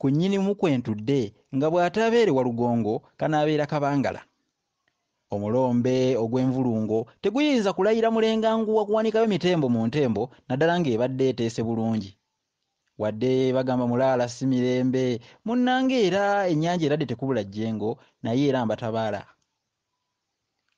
Ku nnyinimu kwe ntudde nga bw'ataabeere Walugongo kanaabeera Kabangala. Omulombe ogw'envulungo teguyinza kulayira mulenganguwa kuwanikayo mitembo mu ntembo naddala ng'ebadde eteese bulungi. Wadde bagamba mulaala si mirembe, munnange era ennyanja eradde tekubula jjengo naye era mbatabaala.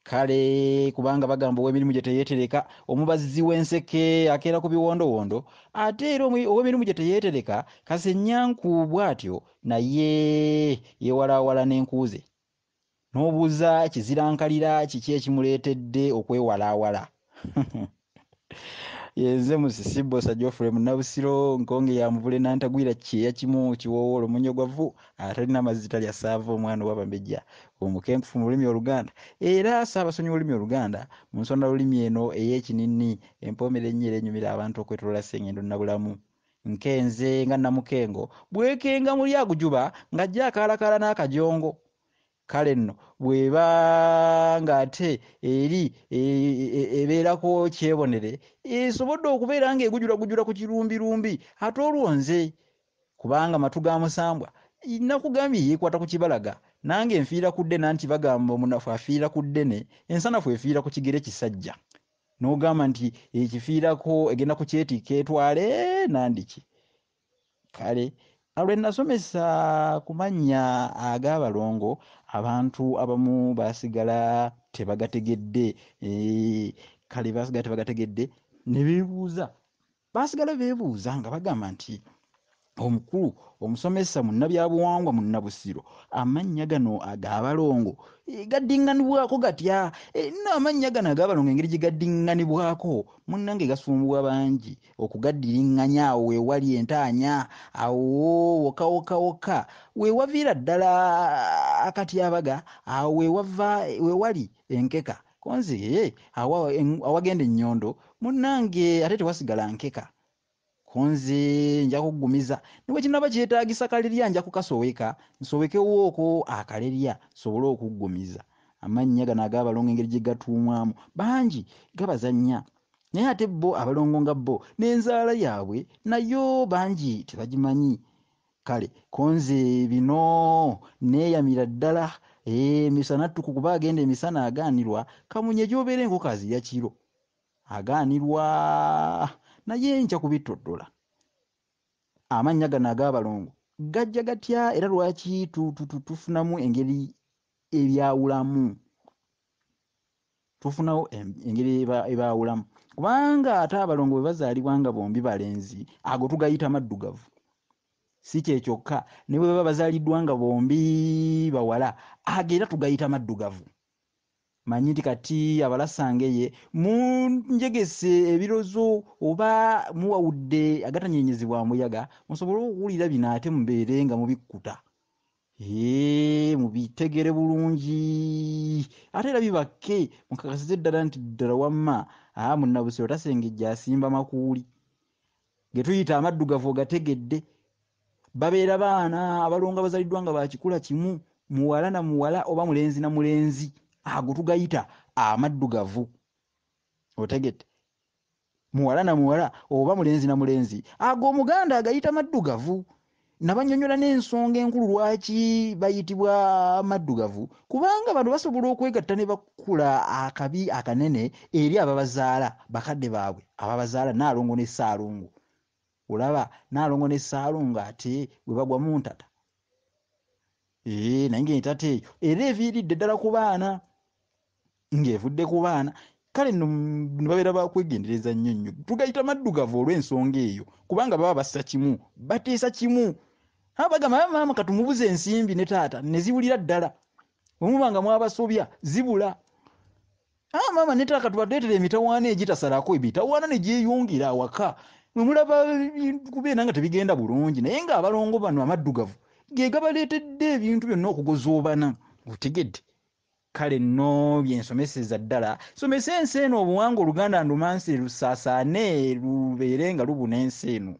Kale kubanga bagamba ow'emirimu gye teyeetereka, omubazzi w'enseke akeera ku biwondowondo, ate era ow'emirimu gye teyeetereka kasenyanku bw'atyo naye yeewalaawala n'enku ze. N'obuuza kizirankalira kiki ekimuleetedde okwewalaawala. Yenze Musisi Bbosa Geoffrey Munnabusiro, Nkonge ya Muvule Nantagwira Kyeya Kimu Kiwoowoolo Munyogwavu atalina mazzi talya ssaava omwana ow'Abambejja omukenkufu mu lulimi Oluganda era Ssaabasonyi w'olulimi Oluganda mu nsonalulimi eno ey'ekininni empoomera ennyo era enyumira abantu okwetoloola Ssengendo Nabulamu. Nkenze nga Namukengo bwekenga muli agujuba ng'ajja akaalakaala n'akajongo. Kale nno bw'eba ng'ate eri ebeerako kyebonere esobodde okubeera ng'egujulagujula ku kirumbirumbi ate olwo nze kubanga matu ga musambwa nakugambye yeekwata ku kibalaga nange nfiira ku ddene anti bagamba omunafu afiira ku ddene ensanafu efiira ku kigere kisajja n'ogamba nti ekifiirako egenda kukyetikka etwale nandiki. Kale lwe nasomesa ku mannya ag'abalongo abantu abamu baasigala tebagategedde kale baasigala tebagategedde ne beebuuza baasigala beebuuza nga bagamba nti omukulu omusomesa munnabyabuwangwa munnabusiro amannya gano ag'abalongo gaddiŋŋanibwako gatya? Nno amannya gano ag'abalongo engeri gye gaddiŋŋanibwako munnange gasumbuwa bangi okugaddiriŋŋanya awo we wali entaanya awo wokka wokka wokka we waviira ddala akatyabaga awo we wava we wali enkeka konzi awagenda ennyondo munnange ate tewasigala nkeka. Ko nze nja kuggumiza ne bwe kinaaba kyetaagisa kalerya nja kukasoweka nsowekewooko akalerya nsobole okuggumiza. Amannya gano ag'abalongo engeri gye gatuumwamu bangi gabazannya naye ate bo abalongo nga bo n'enzaala yaabwe nayo bangi tebagimanyi. Kale ko nze bino nneeyamira ddala emisana ttuku kuba agenda emisana agaanirwa, kamunye gy'obeera enkoko azirya kiro. Agaanirwa naye nkya kubittottola. Amannya gano ag'abalongo gajja gatya era lwaki tufunamu engeri ebyawulamu? Tufunawo engeri ebaawulamu kubanga ate abalongo bwe bazaalibwa nga bombi balenzi ago tugayita maddugavu. Si kye kyokka ne bwe baba bazaaliddwa nga bombi bawala ago era tugayita maddugavu. Manyi nti kati abalasangeye munjegese ebirozo oba muwawudde agatanyenyezebwa mbuyaga musobole okuwulira bino ate mubeere nga mubikkuta. Eee, mubitegere bulungi ate era bibakke mukakasize ddala nti ddala wamma aa munnabusiro tasengejja asimba makuuli ge tuyita amaddugavu ogategedde. Babeera baana abalongo abazaliddwa nga ba kikula kimu, muwala na muwala oba mulenzi na mulenzi. Ago tugayita amaddugavu. Otegedde? Muwala na muwala oba mulenzi na mulenzi, ago Omuganda agayita maddugavu. Nabanyonyola n'ensonga enkulu lwaki bayitibwa maddugavu, kubanga bano basobola okwegatta ne bakula akabi akanene eri ababazaala, bakadde baabwe ababazaala, Nnaalongo ne Ssaalongo. Olaba Nnaalongo ne Ssaalongo ate bwe bagwa mu ntata. Eeh, naye ng'entata eyo era eviiridde ddala ku baana, ng'evudde ku baana. Kale nno ne babeera ba kwegendereza nnyo nnyo. Tugayita maddugavu olw'ensonga eyo, kubanga baba bassa kimu, bateesa kimu. Ha, bagamba ah, maama katumubuze ensimbi ne taata, ne zibulira ddala. Bwe muba nga mwabasobya, zibula. Ah, maama ne taata katubaleetere emitawaana egitasalako, emitawaana ne gyeyongera awaka. Mwe mulaba kubeera nga tebigenda bulungi, naye ng'abalongo bano amaddugavu ge gabaleetedde ebintu byonna okugozoobana. Otegedde? Kale nno bye nsomeseza ddala, nsomese ensi eno obuwangwa Oluganda ndumansire lusaasaane lubeere nga lubuna ensi eno.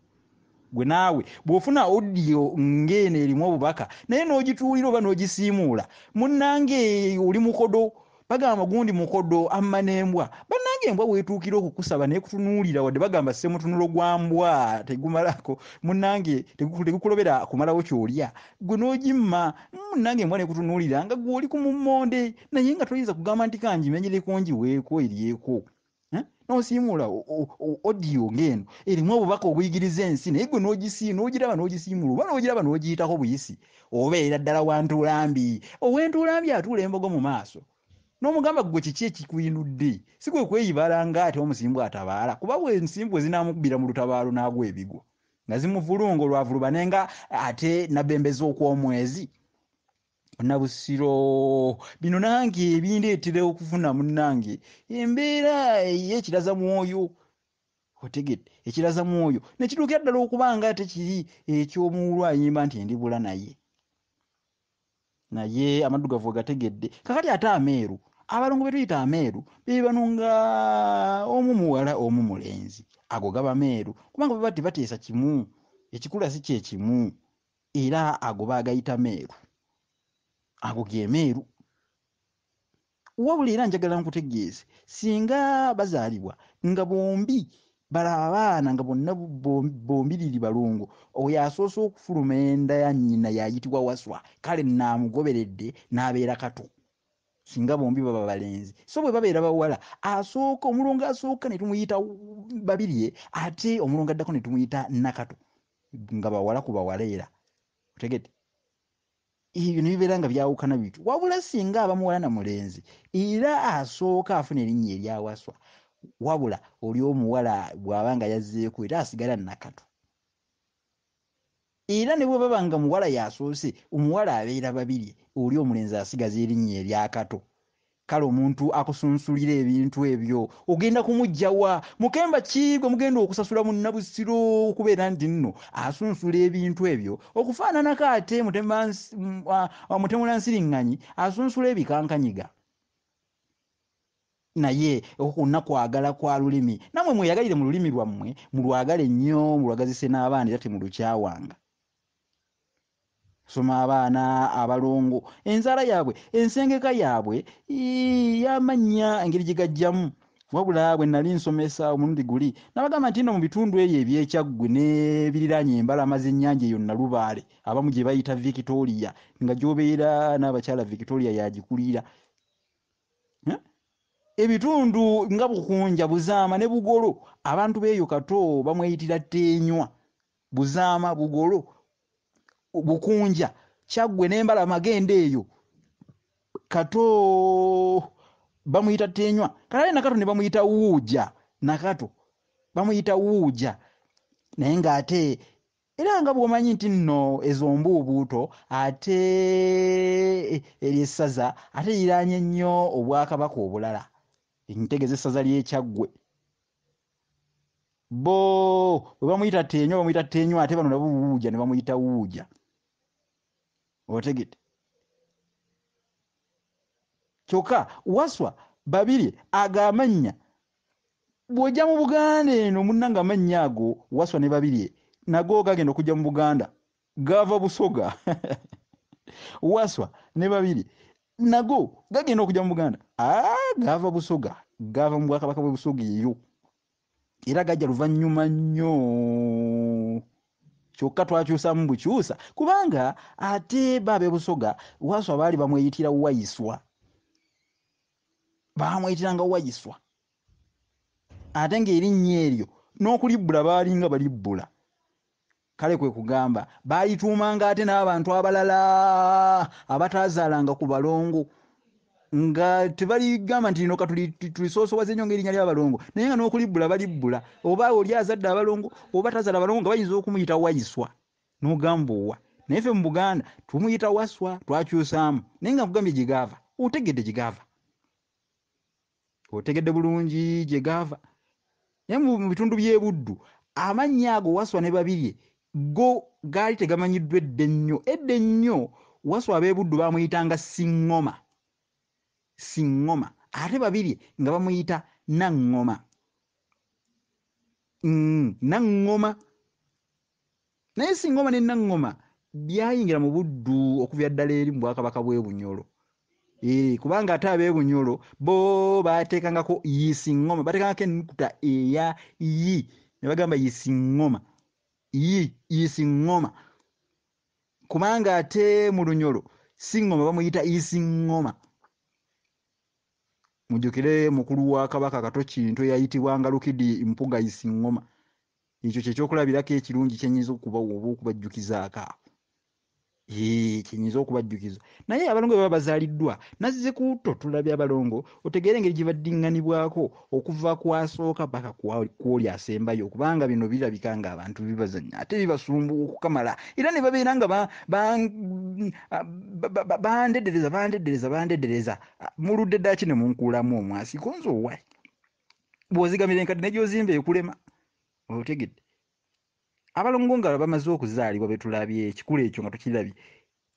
Gwe naawe bw'ofuna audio ng'eno erimu obubaka naye n'ogituulira oba n'ogisiimuula, munnange oli mukodo. Bagamba gundi mukodo amma n'embwa. Bannange embwa weetuukira okukusaba n'ekutunuulira, wadde bagamba ssemutunulo gwa mbwa tegumalako, munnange tegukulobera kumalawo ky'olya, gwe n'ogimma. Munnange embwa n'ekutunuulira nga gwe oli ku mummonde, naye nga toyinza kugamba nti kangimenyereko ngiweeko eryeko. N'osiimuula audio ng'eno erimu obubaka obuyigiriza ensi, naye gwe n'ogiraba n'ogisiimuula oba n'ogiraba n'ogiyitako buyisi, obeera ddala wa ntuulambi. Ow'entuulambi atuula embogo mu maaso n'omugamba ggwe kiki ekikuyinudde, si gwe kweyibala ng'ate omusimbu atabaala, kuba bwe ensimbu bwe zinaamukubira mu lutabaalo n'agwa ebigwo nga zimuvulunga olwavulubane nga ate nabembeza okw'omwezi. Nabusiro bino nange ebindeetera okufuna munnange embeera ey'ekiraza mwoyo, otegedde, ekiraza mwoyo ne kituukira ddala okuba nga ate kiri eky'omuwulu ayimba nti ndibula naye, naye amaddugavu ogategedde. Kakati ate ameeru, abalongo be tuyita ameeru be bano nga omu muwala omu mulenzi, ago gaba meeru kubanga baba tebateesa kimu, ekikula si kye kimu, era ago baagayita meeru, ago ge meeru. Wabula era njagala nkutegeeze, singa bazaalibwa nga bombi bala abaana nga bonna bombiriri balongo, oyo asoose okufuluma enda ya nnyina y'ayitibwa Waswa, kale naamugoberedde n'abeera Kato, singa bombi baba balenzi. So bwe babeera bawala, asooka omulongo asooka ne tumuyita Babirye, ate omulongo addako ne tumuyita Nakato, nga bawala ku bawala era. Otegedde? Ebyo ne bibeera nga byawukana bityo. Wabula singa aba muwala na mulenzi, era asooka afuna erinnya erya Waswa, wabula oli omuwala bw'aba nga yazzeeko era asigala Nakato. Era ne bwe baba nga muwala y'asoose, omuwala abeera Babirye, oli omulenzi asigaza erinnya erya Kato. Kale omuntu akusunsulira ebintu ebyo ogenda kumuggya wa? Mukemba ki gwe mugenda okusasula munnabusiro okubeera nti nno asunsula ebintu ebyo okufaananako ate mutemulansiriŋŋanyi asunsula ebikankanyiga? Naye okwo kwagala kwa lulimi, nammwe mweyagalire mu lulimi lwammwe, mulwagale nnyo, mulwagazise n'abaana era temulukyawanga. Soma abaana abalongo enzaala yaabwe, ensengeka yaabwe y'amannya engeri gye gajjamu. Wabula bwe nali nsomesa omulundi guli nabagamba nti nno mu bitundu ebyo eby'Ekyaggwe n'ebiriraanye embalama z'ennyanja eyo Nalubaale, abamu gye bayita Victoria, nga gy'obeera n'abakyala Victoria y'agikulira. Ebitundu nga Bukunja, Buzaama ne Bugolo, abantu b'eyo Kato bamweyitira Tteenywa. Buzaama, Bugolo, Bukunja, Kyaggwe n'embalama genda eyo Kato bamuyita Tteenywa. Kale Nakato ne bamuyita Wuuja, Nakato bamuyita Wuuja, naye ng'ate era nga bw'omanyi nti nno ezo mbuubuuto ate ery'essaza ate liraanye nnyo obwakabaka obulala, ntegeeza essaza ly'Ekyaggwe. Bo bwe bamuyita Tteenywa bamuyita Tteenywa, ate bano nabo Wuuja ne bamuyita Wuuja. Otegedde? Kyokka Waswa Babirye ago amannya bw'ojja mu Buganda eno munnange amannya ago Waswa ne Babirye nago gagenda okujja mu Buganda gava Busoga. Waswa ne Babirye nago gagenda okujja mu Buganda gava Busoga, gava mu bwakabaka bw'e Busoga eyo, era gajja luvannyuma nnyo. Kyokka twakyusamu bukyusa kubanga ate bo ab'e Busoga Waswa baali bamweyitira Waiswa, baamweyitiranga Waiswa, ate ng'erinnya eryo n'okulibbula baalinga balibbula. Kale kwe kugamba baalituumanga ate n'abantu abalala abataazaalanga ku balongo, nga tebaligamba nti lino tulisoosowaze nnyo ng'erinnya ly'abalongo, naye nga n'okulibbula balibbula, oba oli azadde abalongo oba tazaala abalongo nga bayinza okumuyita Waiswa n'ogamba owa. Naye ffe mu Buganda tumuyita Waswa, twakyusaamu, naye nga nkugambye gye gaava, otegedde gye gaava, otegedde bulungi gye gaava. Naye mu bitundu by'e Buddu amannya ago Waswa ne Babirye go gaali tegamanyiddwa edda ennyo. Edda ennyo Waswa ab'e Buddu baamuyitanga Siŋŋoma, Siŋŋoma, ate Babirye nga bamuyita Naŋŋoma. Naŋŋoma. Naye Siŋŋoma ne Naŋŋoma byayingira mu Buddu okuva ddala eri mu bwakabaka bw'e Bunyoro. Kubanga ate ab'e Bunyoro bo baateekangako Yisiŋŋoma, baateekangako ennukuta eya yi ne bagamba Yisiŋŋoma, yi Yisiŋŋoma. Kubanga ate mu Lunyoro Siŋŋoma bamuyita Isiŋŋoma. Mujjukire mukulu wa Kabaka Kato Kintu eyayitibwanga Lukidi Mpuga Isiŋŋoma. Ekyo kye kyokulabirako ekirungi kye nnyinza okubawa oba okubajjukizaako awo. Kye nnyinza okubajjukiza. Naye abalongo bwe baba bazaaliddwa, nazze ku to tulabye abalongo otegeere engeri gye baddiŋŋanibwako okuva ku asooka paka ku oli asembayo, kubanga bino birabika ng'abantu bibazannya ate bibasumbuwa okukamala era ne babeera nga bandedereza bandedereza bandedereza. Muludde ddaaki ne munkuulamu omwasi konze owaye. Bw'ozigamira enkadde ne gy'ozimba ekulema. Otegedde? Abalongo nga bamaze okuzaalibwa be tulabye ekikula ekyo nga tukirabye,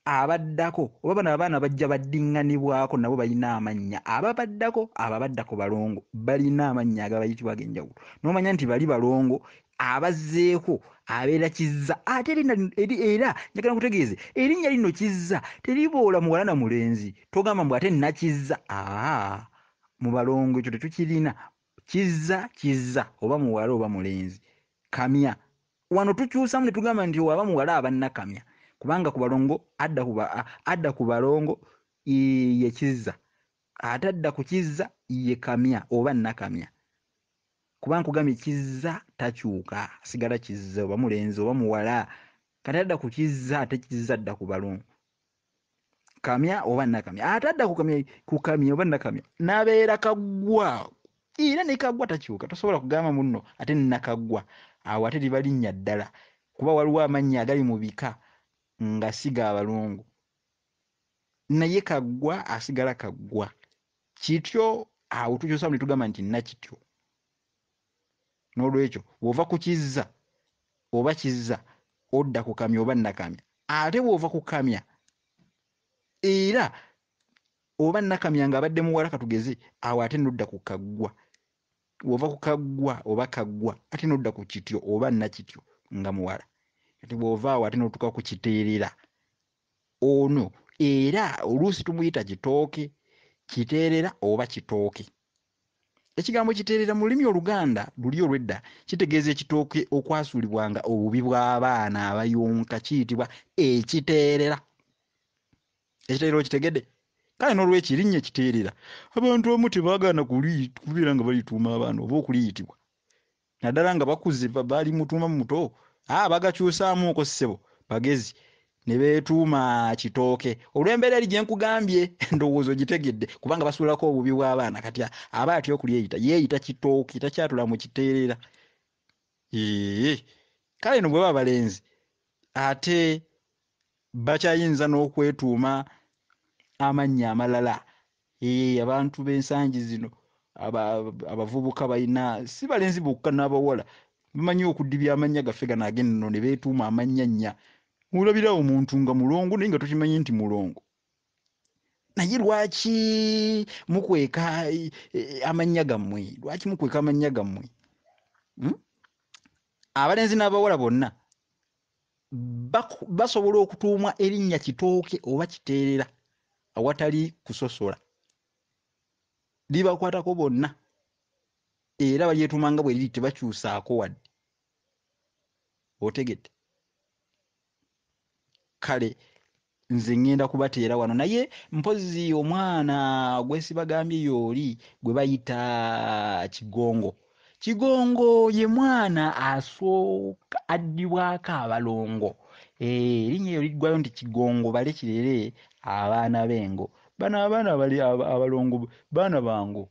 abaddako oba bano abaana bajja baddiŋŋanibwako nabo balina amannya. Ababaddako abo abadda ku balongo balina amannya agabayitibwa ag'enjawulo. N'omanya nti bali balongo abazzeeko abeera Kizza. Ate erinnya lino eri era njagala nkutegeeze erinnya lino Kizza teriboola muwala na mulenzi. Togamba mbu ate Nakizza. Aa mu balongo ekyo tetukirina. Kizza Kizza oba muwala oba mulenzi. Kamya. Wano tukyusamu ne tugamba nti aba muwala aba Nakamya. Kubanga ku balongo adda ku adda ku balongo ye Kizza. Ate adda ku Kizza ye Kamya oba Nakamya. Kuba nkugambye Kizza takyuka, asigala Kizza oba mulenzi oba muwala. Kati adda ku Kizza ate Kizza adda ku balongo. Kamya oba Nakamya. Ate adda ku Kamya, ku Kamya oba Nakamya n'abeera Kaggwa. Era ne Kaggwa takyuka, tosobola kugamba munno ate Nakaggwa. Awo ate liba linnya ddala. Kuba waliwo amannya agali mu bika nga si ga balongo. Naye Kaggwa asigala Kaggwa. Kityo awo tukyusamu ne tugamba nti Nakityo. N'olwekyo bw'ova ku Kizza oba Kizza odda ku Kamya oba Nakamya. Ate bw'ova ku Kamya era oba Nakamya ng'abadde muwala katugeze awo ate n'odda ku Kaggwa. Bw'ova ku Kaggwa oba Kaggwa ate n'odda ku Kityo oba Nakityo nga muwala. Kati bw'ova awo ate n'otuuka ku Kiteerera. Ono era oluusi tumuyita Kitooke, Kiteerera oba Kitooke. Ekigambo kiteerera mu lulimi Oluganda luli olw'edda kitegeeza ekitooke okwasuulibwanga obubi bw'abaana abayonka kiyitibwa ekiteerera. Ekiteerera okitegedde? Kale n'olwekyo erinnya Kiteerera abantu abamu tebaagaana kubeera nga balituuma abaana oba okuliyitibwa. Naddala nga bakuze baali mutuuma muto, bagakyusaamuuko ssebo bagezi ne beetuuma Kitooke. Olw'embeera eri gye nkugambye ndowooza ogitegedde kubanga basuulako obubi bw'abaana kati aba atya okulyeyita yeeyita Kitooke takyatula mu Kiteerera. Kale no bwe baba balenzi ate bakyayinza n'okwetuuma amannya amalala. Abantu b'ensangi zino abavubuka balina si balenzi bokka n'abawala bamanyi okudibya amannya gaffe gano ag'ennono ne beetuuma amannya nnya. Olabirawo omuntu nga mulongo naye nga tokimanyi nti mulongo. Naye lwaki mukweka amannya gammwe? Lwaki mukweka amannya gammwe? Abalenzi n'abawala bonna basobola okutuumwa erinnya Kitooke oba Kiteerera awatali kusosola. Libakwatako bonna era balyetuuma nga bwe liri tebakyusaako wadde. Otegedde? Kale nze ŋŋenda kubateera wano naye mpozzi omwana gwe sibagambye y'oli gwe bayita Kigongo. Kigongo ye mwana asooka addibwako abalongo. Erinnya eryo liggwayo nti Kigongo bale kirere abaana b'engo. Bano abaana bali abalongo baana bango.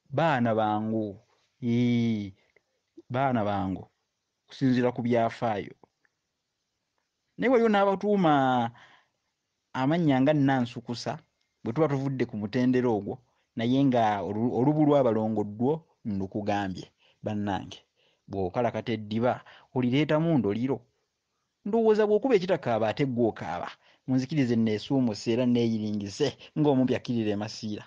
Baana bango. Baana bango okusinziira ku byafaayo. Naye waliwo n'abatuuma amannya nga Nnansukusa bwe tuba tuvudde ku mutendera ogwo naye nga olubu lw'abalongo ddwo ndukugambye bannange. Bw'okalakata eddiba olireetamu ndoliro. Ndowooza bw'okuba ekitakaaba ate ggwe okaaba. Munzikirize nneesuumuse era nneeyiringise ng'omumpi akkirira e Masiira.